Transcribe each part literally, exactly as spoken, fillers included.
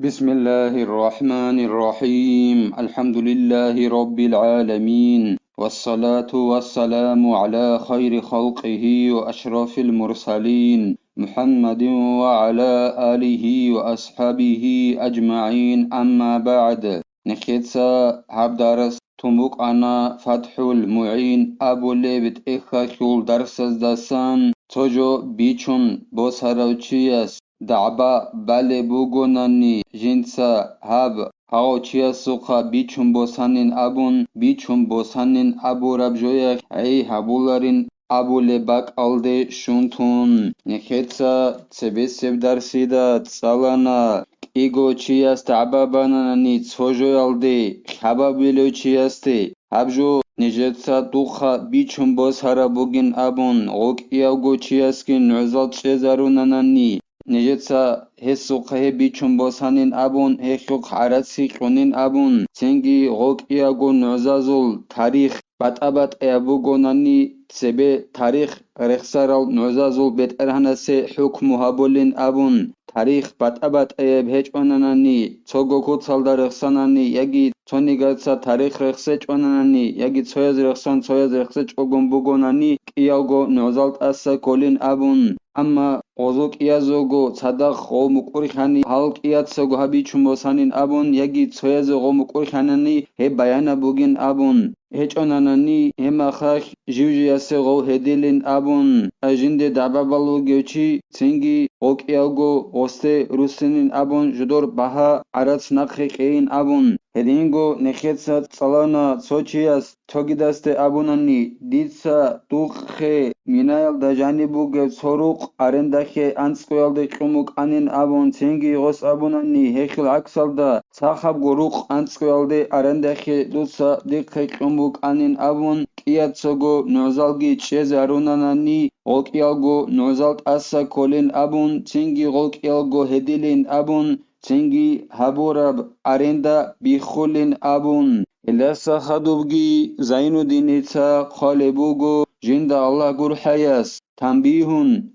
بسم الله الرحمن الرحيم. الحمد لله رب العالمين. والصلاة والسلام على خير خلقه وأشرف المرسلين محمد وعلى آله وأصحابه أجمعين. أما بعد. Нехеца гьаб дарс тун букӀана ФатхӀул МугӀин абулеб тӀехьалъул дарсаздасан. Цо жо бичун босарав чияс дагӀба балеб бугонани, жинца гьаб гьав чиясухъа бичун босанин абун, бичун босанин абураб жоялъ гӀей гьабуларин абулеб бакӀалде щун тун. Нехеца цебесеб дарсида цӀалана, кӀиго чияс дагӀба бананани цо жоялде, хабабилев чиясде. Гьаб жо нижеца духъа бичун босараб бугин абун, гъокӀиявго чиясги нугӀзал чӀезарунанани, нижеца гьесухъа гьеб бичун босанин абун, гьелъухъ гӀарац гьикьунин абун, цинги гъокӀиявго нугӀзазул тарих батӀа-батӀаяб бугонани, цебе тарих рехсарал нугӀзазул БетӀергьанасе хӀукму гьабулин абун, тарих батӀа-батӀаяб гьечӀонанани, цого куцалда рехсанани яги цонигаца тарих рехсечӀонанани яги цояз рехсан цояз рехсечӀогун бугонани, кӀиялго нугӀзал тӀаса кколин абун. Амма гъозул кӀиязулго цадахъ гъов мукӀурлъани, гьал кӀияцаго гьаб бичун босанин абун яги цоязе гъов мукӀурлъанани гьеб баянаб бугин абун гьечӀонанани, гьеб мехалъ жив-жиясе гъов гьедилин абун, ай жинде дагӀба балев вугев чи, цинги гъокӀиявго гъосде руссинин абун жодор багьа гӀарац нахъе кьейин абун. Гьединго нехеца цӀалана цо чияс, цогидасде абунани, дица духъе Минаялда жаниб бугеб цо рукъ арендахье анцӀгоялде кьун букӀанин абун, цинги гъос абунани, гьелъул гӀаксалда цахабго рукъ анцӀгоялде арендахье дуца дихъе кьун букӀанин абун, кӀияцаго нугӀзалги чӀезарунанани, гъокӀиялго нугӀзал тӀаса кколин абун, цинги гъокӀиялго гьедилин абун, цинги гьабураб аренда биххулин абун. Гьелдаса хадубги Зайнуддиница хъвалеб буго жинда Аллагь гурхӀаяс: تنبيه: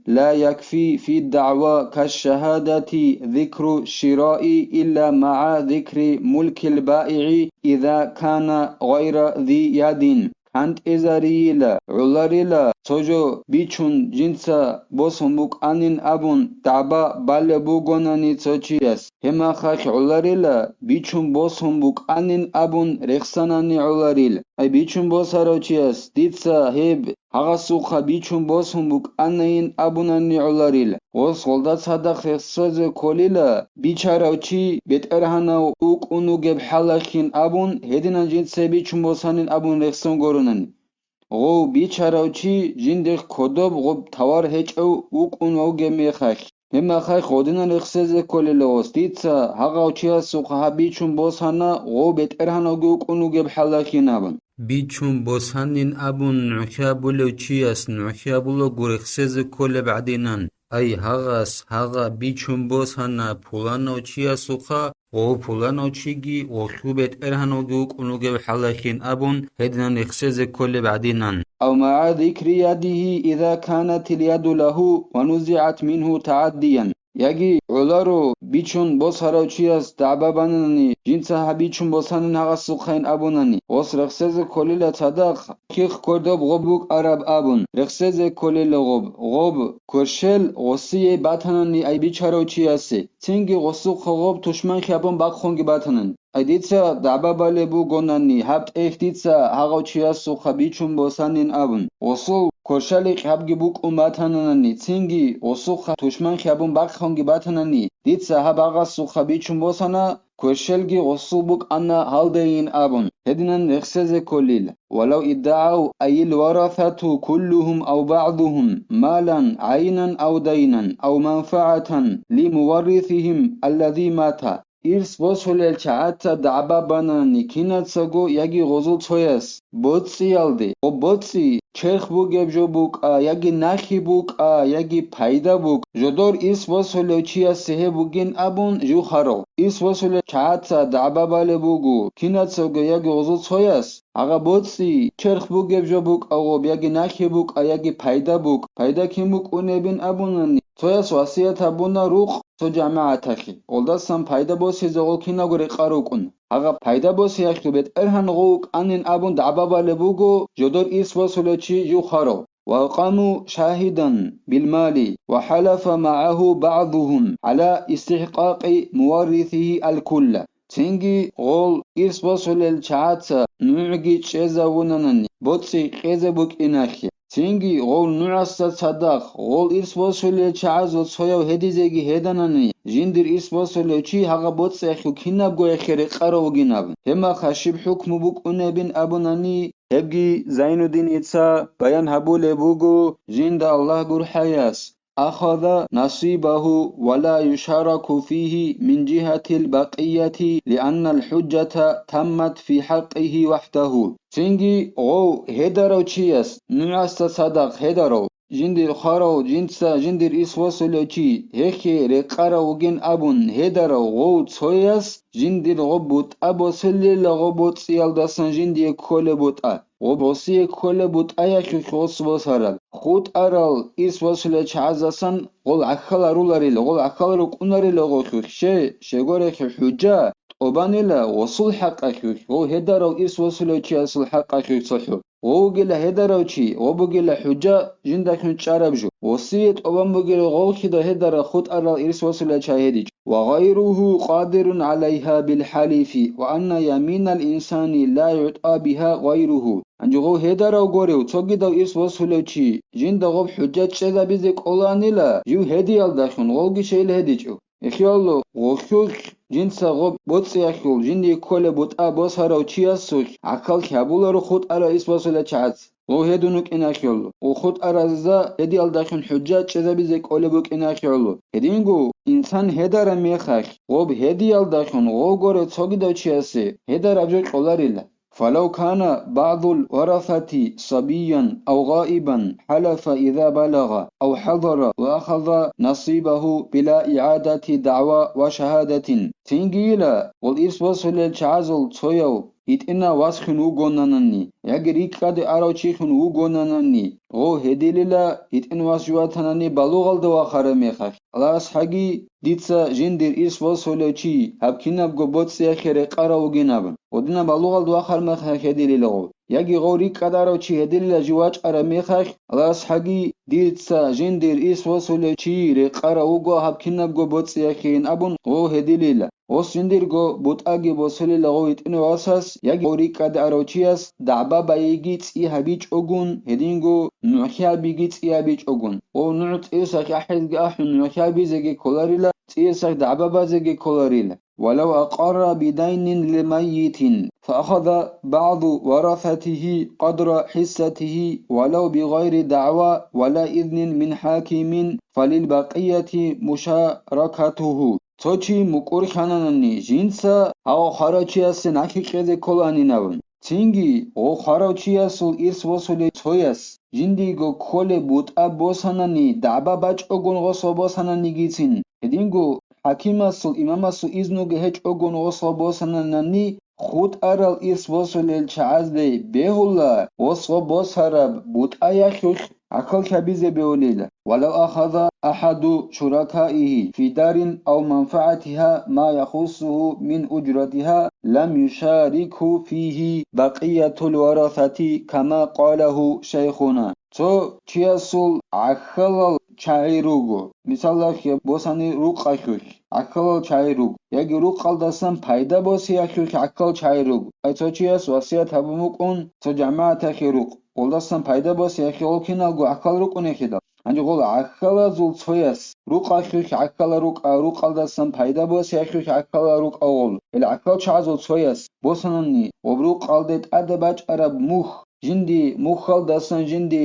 لا يكفي في الدعوى كالشهادة ذكر الشراء إلا مع ذكر ملك البائع إذا كان غير ذي يد. КантӀезарийила, гӀоларила, цо жо бичун жинца босун букӀанин абун дагӀба балеб бугонани цо чияс, гьеб мехалъ гӀоларила, бичун босун букӀанин абун рехсанани гӀоларил. Ай бичун босарав чияс, дица гьеб гьагъасухъа бичун босун букӀанайин абунани гӀоларил. Гъос гъолда цадахъ рехсезе кколила, бичарав чи бетӀергьанав вукӀун вугеб хӀалалъин абун, гьединан жинца бичун босанин абун рехсон гуронани. Гъов бичарав чи жиндихъ кодоб гъоб товар гьечӀев вукӀун вугеб мехалъ, гьеб мехалъ гъодинан рехсезе кколила гъос, дица гьагъав чиясухъа гьаб бичун босана, гъов бетӀергьанавги вукӀун вугеб хӀалалъин абун. Бичун босанин абун нугӀлъи абулев чияс нугӀлъи абулаго рехсезе кколеб гӀадинан, ай, гьагъас гьагъа бичун босана пуланав чиясухъа, гъов пуланав чиги гъолъул бетӀергьанавги вукӀун вугеб хӀалалъин абун, гьединан рехсезе кколеб гӀадинан. أو مع ذكر يده إذا كانت اليد له ونزعت منه تعديا. Яги гӀоларо бичун босарав чияс дагӀба бананани, жинца гьаб бичун босанин гьагъасухъайин абунани, гъос рехсезе кколила цадахъ, кихъ кодоб гъоб букӀараб абун, рехсезе кколила гъоб, гъоб кверщел гъосие батанани ай бичарав чиясе, цинги гъосухъа гъоб тушманлъи абун бахъунги батанани. Ай дица дагӀба балеб бугонани, гьаб тӀехь дица гьагъав чиясухъа бичун босанин абун, гъосул кверщел гьабги букӀун батананани, цинги гъосухъа тушманлъи абун бахъунги батанани, дица гьаб гьагъасухъа бичун босана, кверщелги гъосул букӀана гьалдайин абун, гьединан рехсезе кколил. ولو ادعوا أي الورثة كلهم أو بعضهم مالا عينا أو دينا أو منفعة لمورثهم الذي مات. Ирс босулел чагӀаца дагӀба банани кинацаго яги гъозул цояс, боцӀиялде, гъоб боцӀи черх бугеб жо букӀа, яги нахи букӀа, яги пайда букӀа, жодор ирс босулев чиясе гьеб бугин абун жив харав. Ирс босулев чагӀаца дагӀба балеб буго кинацаго яги гъозул цояс, гьагъа боцӀи черх бугеб жо букӀа гъоб, яги нахи букӀа, яги пайда букӀа, пайда кин букӀунебин абунани, цояс васият гьабуна рукъ, цо жамагӀаталъе, гъолдасан пайда босизе гъол киналго рекъа рукӀун. Гьагъаб пайда босиялъул бетӀергьан гъов вукӀанин абун дагӀба балеб буго жодор ирс босулев чи жив хварав. وأقاموا شاهدا بالمال وحلف معه بعضهم على استحقاق مورثه الكل. Цинги гъол ирс босулел чагӀаца нугӀги чӀезавунанани, боцӀи кьезе букӀиналъе. Цинги гъол нугӀасда цадахъ гъол ирс босулел чагӀазул цояв гьедизеги гьеданани, жиндир ирс босулев чи гьагъаб боцӀиялъул кинабгояхъе рекъарав вугин абун. Гьебмаха щиб хӀукму букӀунебин абунани, гьебги Зайнуддиница баян гьабулеб буго, жинда Аллагь гурхӀаяс, أخذ نصيبه ولا يشارك فيه من جهة البقية لأن الحجة تمت في حقه وحده. Цинги гъов гьедарав чияс, нугӀасда цадахъ гьедарав, жиндир хварав, жинца жиндир ирс босулев чи, гьехъе рекъарав вугин абун гьедарав гъов цояс, жиндир гъоб бутӀа босулила гъоб боцӀиялдасан жиндие кколеб бутӀа, гъоб гъосие кколеб бутӀаялъулъ гъос босараб, хутӀарал ирс босулел чагӀаздасан гъол гӀахьаларуларила, гъол гӀахьал рукӀунарила гъолъулъ, ще, щегорехъе хӀужа тӀобанила гъосул хӀакъалъулъ, гъов гьедарав ирс босулев чиясул хӀакъалъулъ цохӀо. Гъов вугила гьедарав чи, гъов бугила хӀужа жиндалъун чӀараб жо. Гъосие тӀобан бугила гъолхъидал гьедарал хутӀарал ирс босулел чагӀи гьедичӀо. وغيره قادر عليها بالحلف، وأن يمين الإنسان لا يعطى بها غيره. Гьанже гъов гьедарав горев, цогидав ирс босулев чи, жинда гъоб хӀужа чӀезабизе кӀоланила, жив гьедиялдалъун гъовги щейил гьедичӀо. Эхиялло, гъолъулъ жинца гъоб боцӀиялъул жиндие кколеб бутӀа босарав чиясулъ гӀахьал хьабуларо хутӀарал ирс босулел чагӀаз. Гъов гьедун вукӀиналъул, гъов хутӀаразда гьедиялдалъун хӀужа чӀезабизе кӀолеб букӀиналъул. Гьединго инсан гьедараб мехалъ, гъоб гьедиялдалъун гъов горев цогидав чиясе гьедараб жо кьоларила. فلو كان بعض الورثة صبيا أو غائبا حلف إذا بلغ أو حضر وأخذ نصيبه بلا إعادة دعوى وشهادة. Цинги йила, гъол ирс босулел чагӀазул цояв гьитӀинав васхун вугонанани, яги рикӀкӀаде арав чихун вугонанани, гъов гьедилила, гьитӀин вас жуватанани балугъалда вахараб мехалъ, Аллагьас гьаги дица жиндир ирс босулев чи гьаб кинабго боцӀиялъе рекъарав вугин абун, гъодинаб балугъалда вахараб мехалъ гьедилила гъов. Яги гъов рикӀкӀад арав чи гьедилила жив вачӀараб мехалъ, Аллагьас гьаги дица жиндир ирс босулев чи рекъарав вуго гьаб кинабго боцӀиялъейин абун гъов гьедилила. Гъос жиндирго бутӀаги босулила гъов гьитӀинав васас, яги гъов рикӀкӀад арав чияс дагӀба байиги цӀи гьабичӀогун, гьединго нугӀлъи гьабиги цӀи гьабичӀогун. Гъов нугӀ цӀиусахъ ахӀизги ахӀун нугӀлъи гьабизеги кколарила, цӀиусахъ дагӀба базеги кколарила. ولو أقر بدين لميت فأخذ بعض ورثته قدر حصته ولو بغير دعوى ولا إذن من حاكم فللبقية مشاركته. Цо чи мукӀурлъананани, жинца гьав хварав чиясе нахъе кьезе кколанин абун. Цинги гъов хварав чиясул ирс босулев цояс жиндиего кколеб бутӀа босанани, дагӀба бачӀогун гъос ва босананигицин, гьединго хӀакимасул, имамасул изнуги гьечӀогун гъос ва босананани, хутӀарал ирс босулел чагӀазде бегьула гъос ва босараб бутӀаялъулъ гӀахьал хьабизе бегьулила. ولو أخذ أحد شركائه في دار أو منفعتها ما يخصه من أجرتها لم يشاركه فيه بقية الورثة كما قاله شيخنا. Цо чиясул гӀахьалал чагӀи руго, мисалалъе, босани рукъалъулъ гӀахьалал чагӀи руго, яги рукъалдасан пайда босиялъулъ гӀахьал чагӀи руго. Ай цо чияс васият гьабун букӀун цо жамагӀаталъе рукъ, гъолдасан пайда босиялъе гъол киналго гӀахьал рукӀунехидал. Гьанже гъол гӀахьалазул цояс рукъалъулъ гӀахьалал рукӀа, рукъалдасан пайда босиялъулъ гӀахьалал рукӀа гъол. Ил гӀахьал чагӀазул цояс босанани, гъоб рукъалде тӀаде бачӀараб мухь, жинди мухьалдасан жинди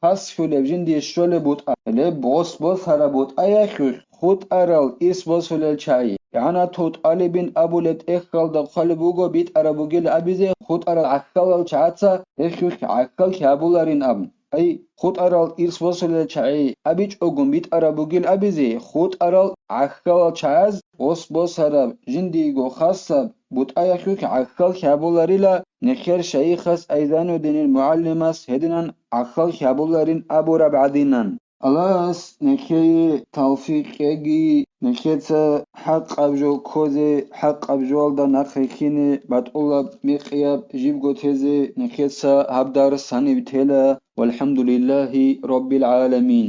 хасхьулеб, жинди щолеб бутӀа, гьеб гъос босараб бутӀаялъулъ хутӀарал ирс босулел чагӀи, игӀанатул тӀалибин абулеб тӀехьалда хъвалеб буго битӀараб бугил абизе хутӀарал гӀахьалал чагӀаца гьелъулъ гӀахьал хьабуларин абун. Ай, хутӀарал ирс босулел чагӀи абичӀогун битӀараб бугил абизе, хутӀарал гӀахьалал чагӀаз гъос босараб жиндиего хасаб бутӀаялъулъ гӀахьал хьабуларила, нехер шайихас Айзанудинил мугӀалимас гьединан гӀахьал хьабуларин абураб гӀадинан. Аллагьас нехее тавфикъ кьеги. Нехеца хӀакъаб жо ккозе, хӀакъаб жоялда нахъе хьине батӀулаб мекъияб жибго тезе нехеца гьаб дарс гьаниб тела. ВалхӀамдулиллагьи раббил гӀаламин.